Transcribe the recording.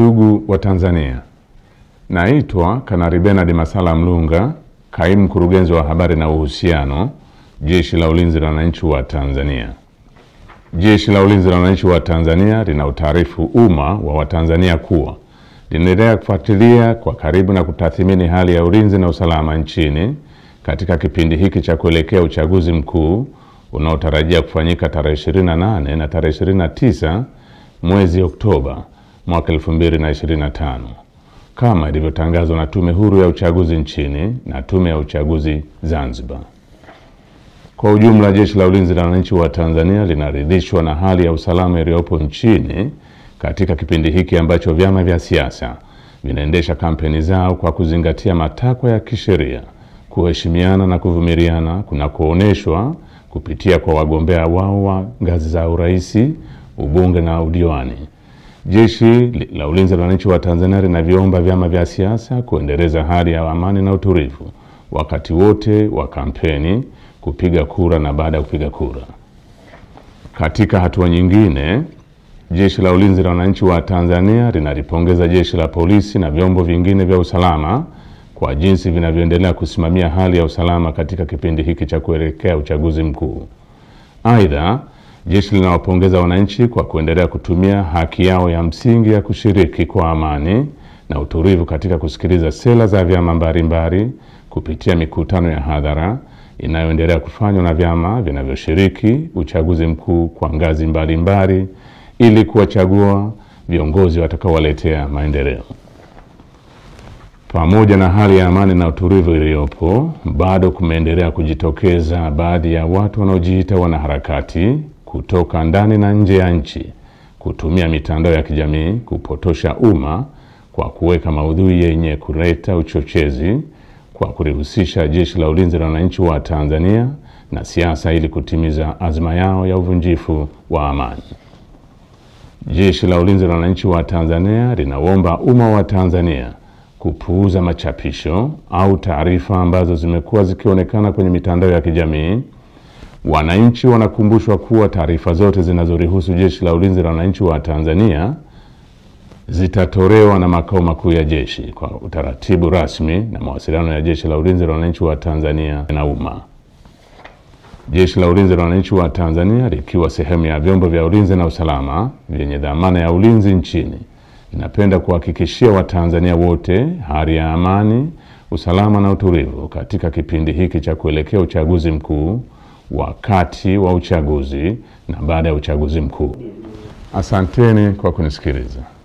Ndugu wa Tanzania, naitwa Kanali Benard Masala Mlunga, kaimu mkurugenzi wa habari na uhusiano, Jeshi la Ulinzi la Wananchi wa Tanzania. Jeshi la Ulinzi la Wananchi wa Tanzania lina utaarifu umma wa Watanzania kuwa linaendelea kufuatilia kwa karibu na kutathmini hali ya ulinzi na usalama nchini katika kipindi hiki cha kuelekea uchaguzi mkuu unaotarajia kufanyika tarehe 28 na tarehe 29 mwezi Oktoba mwaka 2025 kama ilivyotangazwa na Tume Huru ya Uchaguzi nchini na Tume ya Uchaguzi Zanzibar. Kwa ujumla, Jeshi la Ulinzi la Wananchi wa Tanzania linaridhishwa na hali ya usalama iliyopo nchini katika kipindi hiki ambacho vyama vya siasa vinaendesha kampeni zao kwa kuzingatia matakwa ya kisheria, kuheshimiana na kuvumiliana kunakooneshwa kupitia kwa wagombea wao wa ngazi za urais, ubunge na udiwani. Jeshi la Ulinzi la Wananchi wa Tanzania linaviomba vyama vya siasa kuendeleza hali ya amani na utulivu wakati wote wa kampeni, kupiga kura na baada ya kupiga kura. Katika hatua nyingine, Jeshi la Ulinzi la Wananchi wa Tanzania linalipongeza Jeshi la Polisi na vyombo vingine vya usalama kwa jinsi vinavyoendelea kusimamia hali ya usalama katika kipindi hiki cha kuelekea uchaguzi mkuu. Aidha, jeshi linawapongeza wananchi kwa kuendelea kutumia haki yao ya msingi ya kushiriki kwa amani na utulivu katika kusikiliza sera za vyama mbalimbali kupitia mikutano ya hadhara inayoendelea kufanywa na vyama vinavyoshiriki uchaguzi mkuu kwa ngazi mbalimbali ili kuwachagua viongozi watakaowaletea maendeleo. Pamoja na hali ya amani na utulivu iliyopo, bado kumeendelea kujitokeza baadhi ya watu wanaojiita wanaharakati kutoka ndani na nje ya nchi kutumia mitandao ya kijamii kupotosha umma kwa kuweka maudhui yenye kuleta uchochezi kwa kulihusisha Jeshi la Ulinzi la Wananchi wa Tanzania na siasa ili kutimiza azma yao ya uvunjifu wa amani. Jeshi la Ulinzi la Wananchi wa Tanzania linaomba umma wa Tanzania kupuuza machapisho au taarifa ambazo zimekuwa zikionekana kwenye mitandao ya kijamii. Wananchi wanakumbushwa kuwa taarifa zote zinazolihusu Jeshi la Ulinzi la Wananchi wa Tanzania zitatolewa na makao makuu ya jeshi kwa utaratibu rasmi na mawasiliano ya Jeshi la Ulinzi la Wananchi wa Tanzania na umma. Jeshi la Ulinzi la Wananchi wa Tanzania likiwa sehemu ya vyombo vya ulinzi na usalama vyenye dhamana ya ulinzi nchini, linapenda kuhakikishia Watanzania wote hali ya amani, usalama na utulivu katika kipindi hiki cha kuelekea uchaguzi mkuu, wakati wa uchaguzi na baada ya uchaguzi mkuu. Asanteni kwa kunisikiliza.